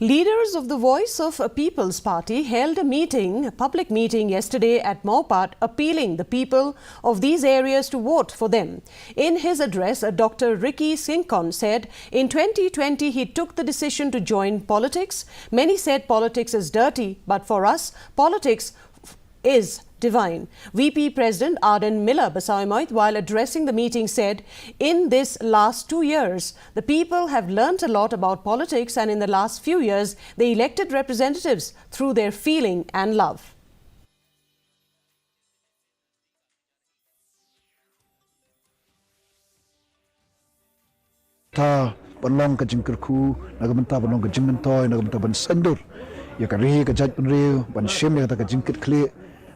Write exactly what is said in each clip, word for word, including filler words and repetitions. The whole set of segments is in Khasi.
Leaders of the Voice of a People's Party held a meeting, a public meeting yesterday at Mawpat, appealing the people of these areas to vote for them. In his address, Doctor Ricky Syngkon said in twenty twenty he took the decision to join politics. Many said politics is dirty, but for us, politics is divine. V P President Ardent Miller Basaiawmoit, while addressing the meeting, said, "In this last two years, the people have learnt a lot about politics, and in the last few years, they elected representatives through their feeling and love." Ta ban long ka jingkyrkhu, na ka bynta ban long ka jingmyntoi, na ka bynta ban saiñdur ïa ka ri ka jaitbynriew, ban shim ïa kata ka jingkitkhlieh.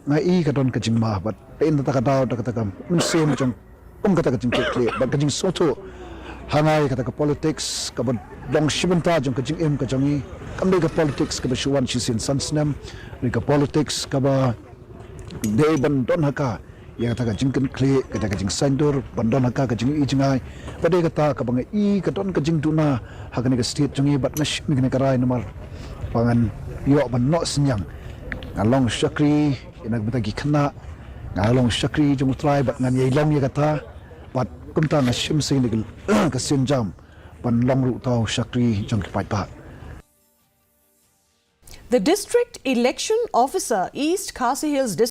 Nga i ka don ka jingma bad pynta ka daw da kata ka mynsiem jong um kata ka jingkitkhlieh bad ka jingsngewthuh. Ha nga ïa kata ka politics kaba long shi bynta jong ka jingim ka jong i. Kam dei ka politics kaba shu wan shisien san snem, ne ka politics kaba dei ban don ha ka ïa kata ka jingkitkhlieh, kata ka jingsaiñdur, ban don ha ka ka jingïohi jngai. Bad dei kata kaba nga i ka don ka jingduna ha kane ka state jong i bad nga shim ïa kane ka rai namar ba ngan ïoh ban noh synñiang. Nga long shakri ïa na ka bynta ki khynnah, nga long shakri jong U Trai bad ngan ïai long ïa kata. Bad kumta nga shim shisien ka sienjam ban long ruh uta u shakri jong ki paidbah. The District Election Officer, East Khasi Hills